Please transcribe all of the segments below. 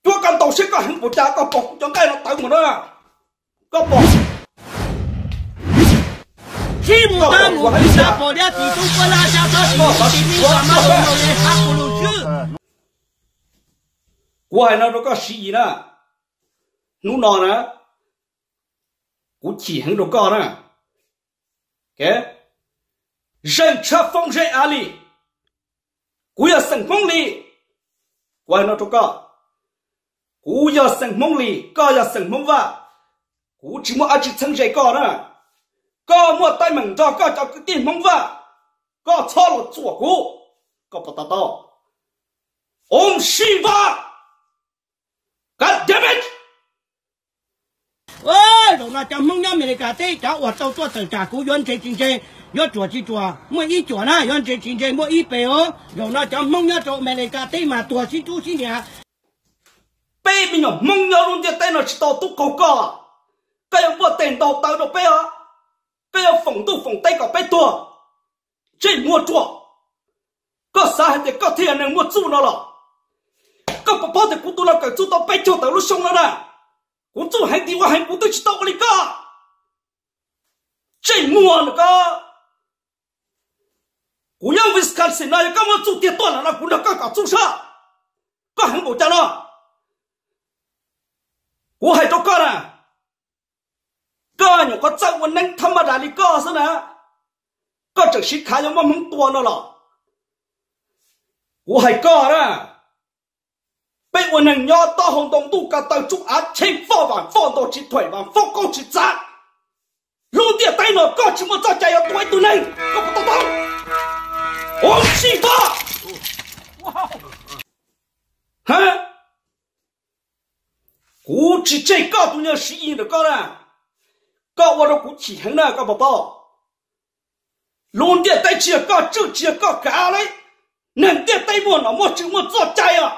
Koj koj ntaus seb koj heev npaum cas, koj pom kuv cov nqaij no tawv mus na. Koj pom. Sib mus tag mus kuv xav pom liab tim tub puab laj xya txhob tim tim me kom mab lus no le hab kuv lus swb. Kuv hais no rau koj Siv Yis na, hnub no na, kuv chim heev rau koj na. Zeej tshab foob zeb av li, kuv yog xeem Hmoob li. Kuv hais no rau koj, kuv yog xeem Hmoob li, koj yog xeem Hmoob Vaj, kuv tsis muaj dab tsi txheeb ze koj na. Koj muaj teeb meem nrog koj cov kwv tij Hmoob Vaj, koj txhob los txuam kuv, koj puas to taub? Om Shiva, God damn it! Zaum no cov Hmoob nyob Amelikas teb cov uas tau tuaj tawm tsam kuv yuav ntse tsis ntse, yuav ruam tsis ruam muaj ib cuam na, yuav ntse tsis ntse muaj ib pes os. Zaum no cov Hmoob nyob rau Amelikas teb mas tuag sib ntxub sib ntiag. Peb me nyuam Hmoob nyob lub ntiaj teb no tsis tau tub qaug koj, koj yuav npuaj teg ntaus taw rau peb os, koj yuav foom ntuj foom teb kom peb tuag. Ntsej muag ruam, koj xav hais tias koj thiaj yog neeg muaj txuj no los? Koj puas paub tias kuv tus no kawm txuj tau peb caug tawm lub xyoo no na, kuv txuj heev tiag ua heev kuv twb tsis tau ua li koj. Ntsej muag na koj. Kuv nyob Wisconsin no yog koj muaj txuj tiag tuaj lawm no kuv nrog koj kom txuj sab. Koj heev npaum cas no? Kuv hais rau koj na, koj nyuam qhuav txawj ua neeb thab maj das li koj xwb na, koj tseem siv khav yuav muab Hmoob tua no los? Kuv hais koj na, peb ua neeg nyob taub hau ntoo ntuj ko taw tsuj av cheeb foj vam foj ntau tsis thuam vam foj qaub tsis txav. Lub ntiaj teb no koj tsis muaj txoj cai yuav tua ib tug neeg, koj puas to taub? Om Shiva. Kuv tsis tseg koj tus nyuag Siv Yis ntawm koj na, koj ua rau kuv chim heev na koj puas paub? Lub ntiaj teb tsis yog koj tswj tsis yog koj kav li. Neeg ntiaj teb muaj nom muaj tswv muaj txoj cai os.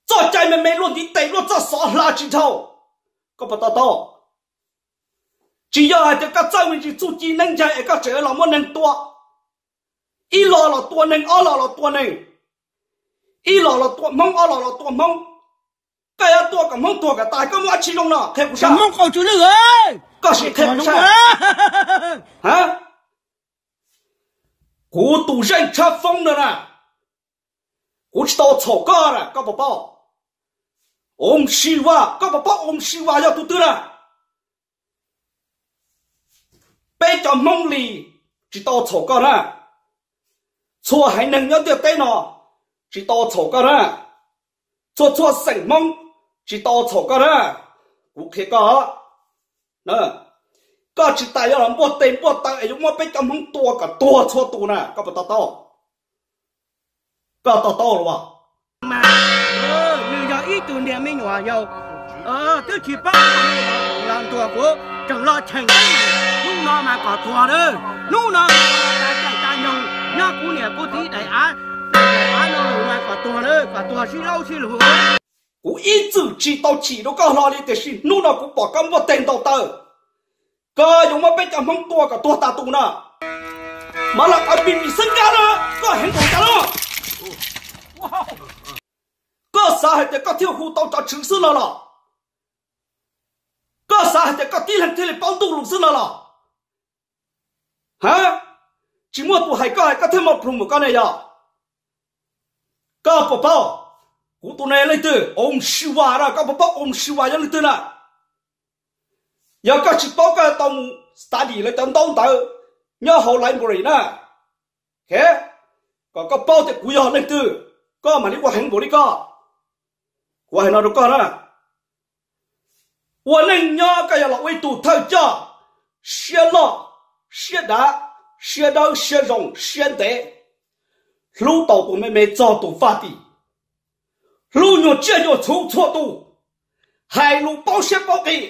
Txoj cai me me luaj ntiv tes luaj txoj xov hla tsis dhau, koj puas to taub? Tsis yog hais tias koj txawj me ntsis txuj ci neeb ncaig es koj tseem los muab neeg tua. Ib los los tua neeg, ob los los tua neeg, ib los los tua Hmoob, ob los los tua Hmoob. Koj yuav tua kom Hmoob tuag kom tas koj muaj dab tsi zoo no qhia kuv saib. Hmoob qaug tsw lwj, koj sim qhia kuv saib. Kuv tus zeej tshab foob no na, kuv tsis tau txhaum koj na koj puas paub? Om Shiva, koj puas paub Om Shiva yog tus twg na? Peb cov Hmoob Lis tsis tau txhaum koj na. Txhua haiv neeg nyob ntiaj teb no tsis tau txhaum koj na. Txhua txhua xeem Hmoob tsis tau txhaum koj na. Kuv qhia koj, koj tsis tas yuav los npuaj tes npuaj taw es yuav muab peb cov Hmoob tua kom tuag txhua tus na, koj puas to taub? Koj to taub los? Mas nws yog ib tug niag me nyuam yaus twb tsis paub los ntuas kuv tseem los cheem. Hnub no mas kom tuag na, hnub no mas tas caij tas nyoog nyob kuv niam kuv txiv daim av, daim av no lus mas kom tuag na, kom tuag sib laub sib lug. Kuv ib txwm tsis tau chim rau koj hlo li tiam sis hnub no kuv pom koj npuaj teg ntaus taw, koj yuav muab peb cov Hmoob tua kom tuag tas tus na. Mas los koj pim pim xeeb kab na, koj heev npaum cas no? Koj xav hais tias koj thiaj hu tau cov tswv xwb no los? Koj xav hais tias koj tib leeg thiaj li paub ntuj lus xwb no los? Ha, tsis muaj tus hais koj hais koj thiaj muaj plhus mus koj ne yog? Koj puas paub kuv tus ne leej twg? Om Shiva na, koj puas paub Om Shiva yog leej twg na? Yog koj tsis paub koj tau mus study lawv cov ntaub ntawv nyob hauv library na, kom koj paub tias kuv yog leej twg, koj mam li ua heev npaum li koj. Kuv hais no rau koj na, ua neej nyob koj yog los ua ib tug thawj coj, siab loj, siab dav, siab dawb siab zoo siab ntev, hlub tau tus me me txog tus faj tim, hlub nyuag tsiaj nyuag txhu txhua tus, hais lus paub siab paub qis,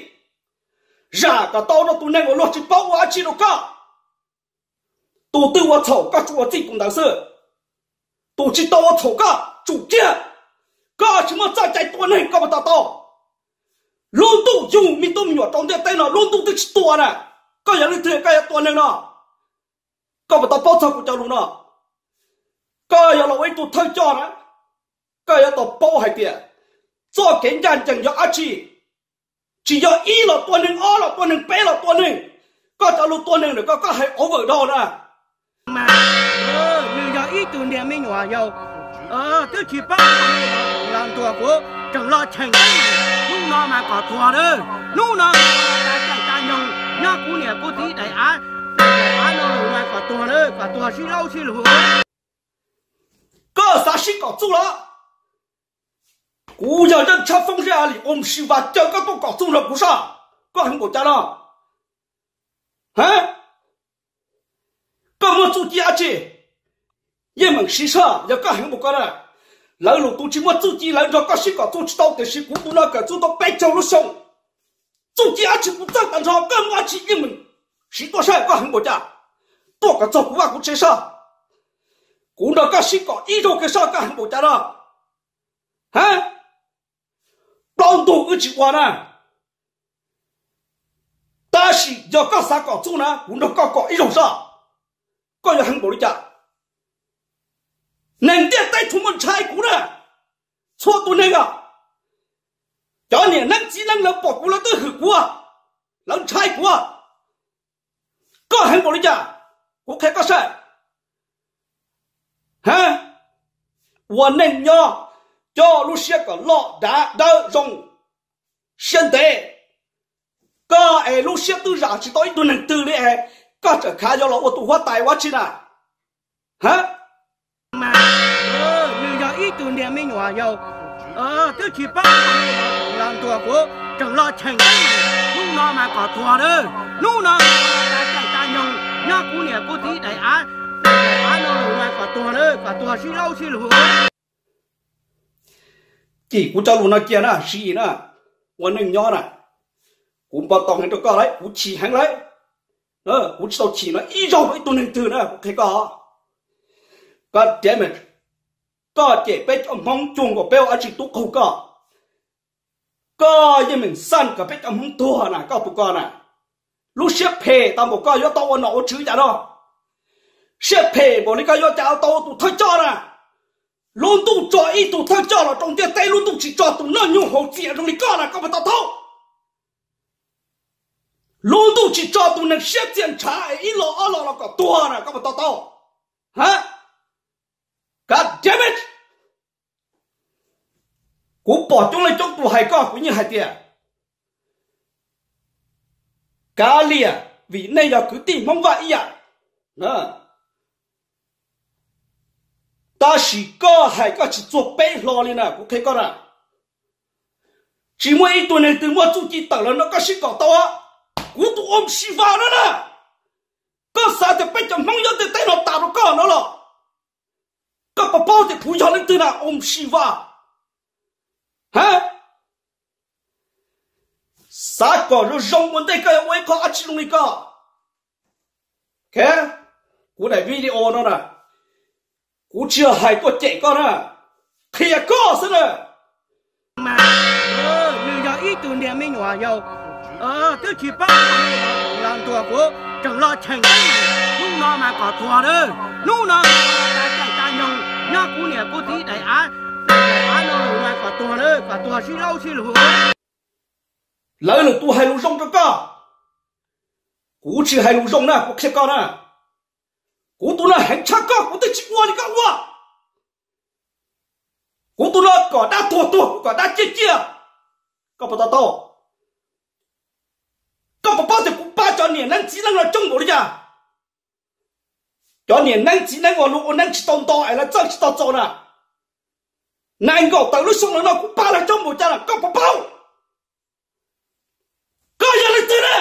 zam kom tau rau tus neeg uas luag tsis paub ua dab tsi rau koj. Tus twg ua txhaum koj tsuas ua txij tus ntawd xwb, tus tsis tau ua txhaum koj tsum kiag. Koj tsis muaj txoj cai tua neeg koj puas to taub? Lub ntuj yug me tub me nyuam rau ntiaj teb no lub ntuj twb tsis tua na, koj yog leej twg koj yuav tua neeg no? Koj puas tau paub txog kuv cov lus no? Koj yog los ua ib tug thawj coj na, Koj yuav tau paub hais tias txoj kev ncaj ncees yog dab tsi. Tsis yog ib los tua neeg, ob los tua neeg, peb los tua neeg. Koj cov lus tua neeg ntawm koj, koj hais over dhau na. Mas nws yog ib tug niag me nyuam yaus twb tsis paub los ntuas kuv, tseem los cheem. Hnub no mas kom tuag na, hnub no mas tas caij tas nyoog nyob kuv niam kuv txiv daim av, daim av no los mas kom tuag na, kom tuag sib laub sib lug. Koj xav sib kom txuj los? Kuv yog Yeej Tshab Foob Zeb As Lis Om Shiva caw koj tuaj kom txuj nrog kuv soj. Koj heev npaum cas no? Ha? Koj muaj txuj ci dab tsi? Yeej meem siv soj, yog koj heev npaum ko na. Lawv lwm tus tsis muaj txuj ci, lawv nrog koj sib kom txuj tsis tau, tiam sis kuv tus no kawm txuj tau peb caug lub xyoo. Txuj ci dab tsi kuv txawj tag nrho, koj muaj dab tsi yeej meem siv tuaj saib, koj heev npaum cas? Tuaj kom txog kuv vaj kuv tsev soj. Kuv nrog koj sib kom ib zaug kiag soj, koj heev npaum cas no? Ha? Plaub ntug wb tsis ua na. Tab sis yog koj xav kom txuj na, kuv nrog koj kom ib zaug soj. Koj yuav heev npaum li cas? Neeg ntiaj teb tsuas muaj ntshai kuv na. Txhua tus neeg os, cov niam neeb txiv neeb lawv pom kuv lawv twb hwm kuv, lawv ntshai kuv. Koj heev npaum li cas? Kuv qhia koj saib. Ha? Ua neej nyob, coj lub siab kom loj dav dawb zoo, siab ntev. Koj es lub siab twb zam tsis tau ib tug neeg twg li es koj tseem khav yuav los ua tus huab tais ua dab tsi na? Ha? Mas nws yog ib tug niag me nyuam yaus twb tsis paub los ntuas kuv, tseem los cheem. Hnub no mas kom tuag na, hnub no tas caij tas nyoog nyob kuv niam kuv txiv daim av, daim av no los mas kom tuag na, kom tuag sib laub sib lug. Cim kuv cov lus no cia na, siv na, ua neej nyob na. Kuv npau taws heev rau koj lawm, kuv chim heev lawm. Kuv tsis tau chim no ib zaug rau ib tug neeg twg na, kuv qhia koj. Koj, koj cem peb cov Hmoob cuag nkaus peb ua dab tsi tub qaug koj. Koj yeej meem xaj kom peb cov Hmoob tuag na, koj tus ko na. Lub siab phem tau npaum koj yuav tau ua nom ua tswv cas no? Siab phem npaum li koj yuav cas tau ua tus thawj coj na? Lub ntuj tso ib tug thawj coj los rau ntiaj teb, lub ntuj tsis tso tus noj nyuj haus txias zoo li koj na, koj puas to taub? Lub ntuj tsis tso tus neeg siab txias ntshav es ib los ob los los kom tuag na, koj puas to taub? Ha? God damn it! Kuv pom coob leej coob tus hais koj, kuv yeej hais tias kav liam, vim nej yog kwv tij Hmoob Vaj ib yam. Tab sis koj hais koj tsis txuag peb hlo li na, kuv qhia koj na. Tsis muaj ib tug neeg twg muaj txuj ci tawm los nrog koj sib kom tau. Kuv tus Om Shiva no na, koj xav tias peb cov Hmoob nyob ntiaj teb no tas rau koj no los? Koj puas paub tias kuv yog leej twg na, Om Shiva? Ha? Xav kom zoo zoo ua ntej koj yuav ua ib qho dab tsi zoo li koj. Kuv daim video no na, kuv tsis yog hais tuaj cem koj na, qhia koj xwb na. Mas nws yog ib tug niag me nyuam yaus twb tsis paub los ntuas kuv, tseem los cheem. Hnub no mas kom tuag na, hnub no tas caij tas nyoog nyob kuv niam kuv txiv daim av, daim av no los mas kom tuag na, kom tuag sib laub sib lug. Lawv lwm tus hais lus zoo rau koj, kuv tsis hais lus zoo na, kuv qhia koj na. Kuv tus no heev tshaj koj, kuv twb tsis ua li koj ua. Kuv tus no kom dab tuag tuag, kuv kom dab ciaj ciaj. Koj puas to taub? Koj puas paub tias kuv pab cov niam neeb txiv neeb no coob npaum li cas? Cov niam neeb txiv neeb uas luag ua neeb tsis tau nto es lawv txawj tsis tau txaus na, nees nkaum tawm lub xyoo los no kuv pab lawv coob npaum cas na, koj puas paub? Koj yog leej twg na?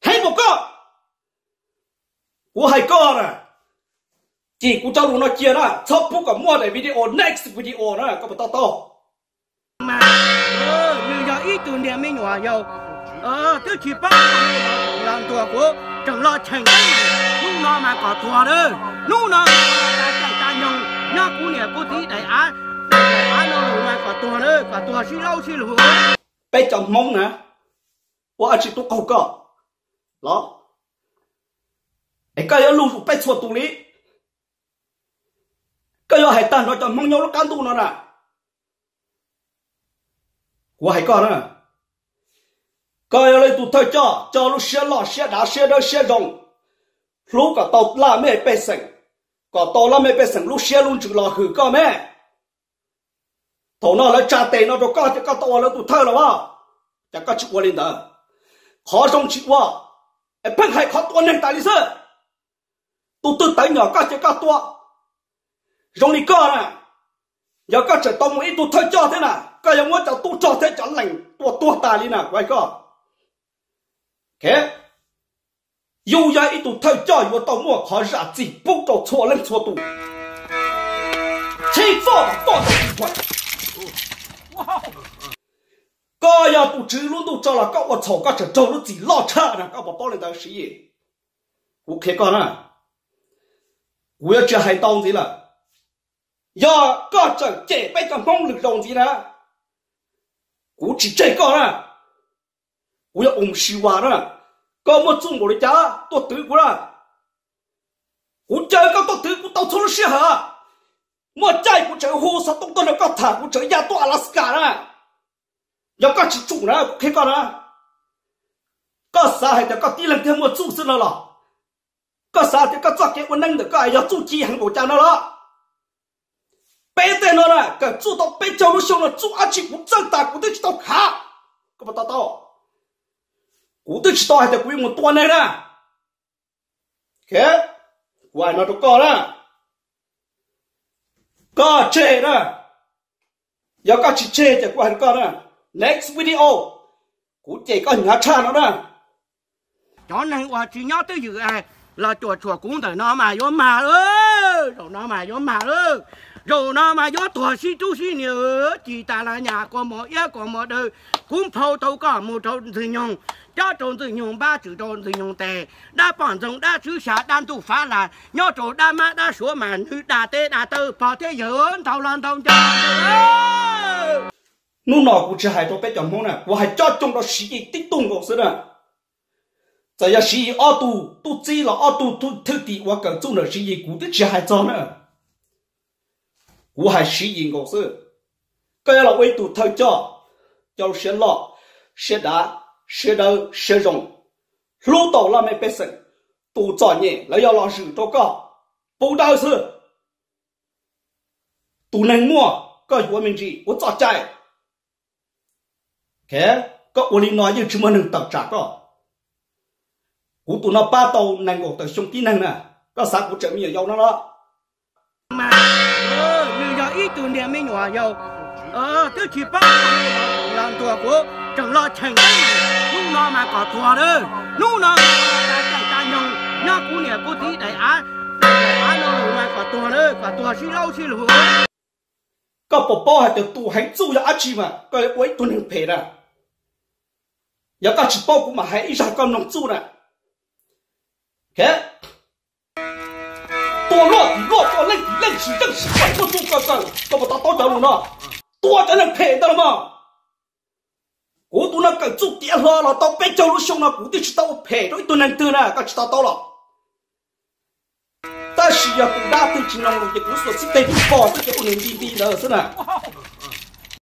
Heev npaum koj. Kuv hais koj na, cim kuv cov lus no cia na, txhob pub kom muaj daim video, next video na, koj puas to taub? Mas nws yog ib tug niag me nyuam yaus twb tsis paub los ntuas kuv, tseem los cheem. Hnub no mas kom tuag na, hnub no tas caij tas nyoog nyob kuv niam kuv txiv daim av, daim av no los mas kom tuag na, kom tuag sib laub sib lug. Peb cov Hmoob na, ua dab tsi tub qaug koj los? Es koj yuav luj zus peb txhua tus li. Koj yuav hais tag nrho cov Hmoob nyob lub qab ntuj no na. Kuv hais koj na, koj yog lawv tus thawj coj, coj lub siab loj siab dav siab dawb siab zoo, hlub kom tau laj mej pej xeem, kom tau laj mej pej xeem lub siab lub ntsws los hwm koj me. Thaum no lawv tsa tes no rau koj ces koj tau ua lawv tus thawj los as, ces koj tsis ua li ntawd. Qhov zoo tsis ua, es pheej hais qhov tua neeg tas li xwb. Tus twg tawv nyom koj ces koj tua. Zoo li koj na, yog koj tseem tau mus ib tug thawj coj thiab na, koj yuav muab cov tub rog thiab cov lees tua tuag tas li na kuv hais koj. Yus yog ib tug thawj coj yuav tau muaj qhov zam txim pub rau txhua leej txhua tus. Txhij txoj txoj txhij thuam. Koj yog tus tswv lub ntuj tso los koj ua txhaum koj tseem raug lub txim loj tshaj na, koj puas paub li ntawd Siv Yis? Kuv qhia koj na, kuv yuav tsis hais ntau ntxiv lawm. Yog koj tseem cem peb cov Hmoob lwm zaus ntxiv na, kuv tsis tseg koj na. Kuv yog Uum Siv Vas na, koj muaj txuj npaum li cas tuaj twv kuv na. Kuv caw koj tuaj twv kuv tau txhua lub sij hawm. Muaj caij kuv tseem hu xov tooj tuaj nrog koj tham, kuv tseem ya tuaj Alaska na. Yog koj tsis tsum na kuv qhia koj na, koj xav hais tias koj tib leeg thiaj muaj txuj xwb no los? Koj xav tias koj txoj kev ua neej ntawm koj yog txuj ci heev npaum cas no los? Peb tej no na kawm txuj tau peb caug lub xyoo no txuj dab tsi kuv txawj tas kuv twb tsis tau khav. Koj puas to taub? Kuv twb tsis tau hais tias kuv yuav mus tua neeg na. Kuv hais no rau koj na, koj tseg na. Yog koj tsis tseg ces kuv hais rau koj na, next video kuv cem koj hnyav tshaj no na. Cov neeg uas tsis nyob twj ywm los cuam tshuam kuv ntawm no mas yuav mag lawm, zaum no mas yuav mag lawm. Zaum no mas yuav tuag sib rub sib nias, ci tas las nyas kua mos iab kua mos daw. Kuv nphau tau koj mus rau Ntxwg Nyoog, cob rau Ntxwg Nyoog npab, tswm rau Ntxwg Nyoog tes. Dab poj ntxoog dab tswv xya dab ntuj fav las nyob rau dab mab dab suav mas nws dag teb dag taw pog thiab yawg ntau los ntau nco. Hnub no kuv tsis hais rau peb cov Hmoob na, kuv hais cob coo rau Siv Yis tib tug nkaus xwb na. Txawm yog Siv Yis ob tug tub txib los ob tug thwj tim uas kawm txuj ntawm Siv Yis kuv twb tsis hais txog na. Kuv hais Siv Yis nkaus xwb. Koj yuav los ua ib tug thawj coj, coj lub siab loj, siab dav, siab dawb siab zoo, hlub tau laj mej pej xeem, tus txom nyem lawv yuav los zwm rau koj, pub dawb xwb. Tus neeg muaj koj yuav me ntsis ua txoj cai. Koj ua li no yeej tsis muaj neeg tawm tsam koj. Kuv tus no pab tau nees nkaum tawm xyoo tib neeg na, koj xav kuv tseem me nyuam yaus no los? Nws yog ib tug niag me nyuam yaus twb tsis paub los ntuas kuv tseem los cheem. Hnub no mas kom tuag lawm, hnub no tas caij tas nyoog nyob kuv niam kuv txiv daim av, daim av no los mas kom tuag lawm, kom tuag sib laub sib lug. Koj puas paub hais tias tus heev txuj yog dab tsi mas koj yuav ua ib tug neeg phem na. Yog koj tsis paub kuv mam hais ib zaj koj mloog txuj na. Tua luaj tim luaj, tua leej tim leej, sim zeej sim pais, muaj txuj kawg kawg, koj puas to taub cov lus no? Tua cov neeg phem ntawd los mas. Kuv tus no kawm txuj tiav hlo los tau peb caug lub xyoo no kuv twb tsis tau ua phem rau ib tug neeg twg na, koj tsis to taub los? Tab sis yog tus dab twg tsis mloog lus ces kuv xuas xib teg tus pog xwb ces ua nws nti nti ntawd xwb na.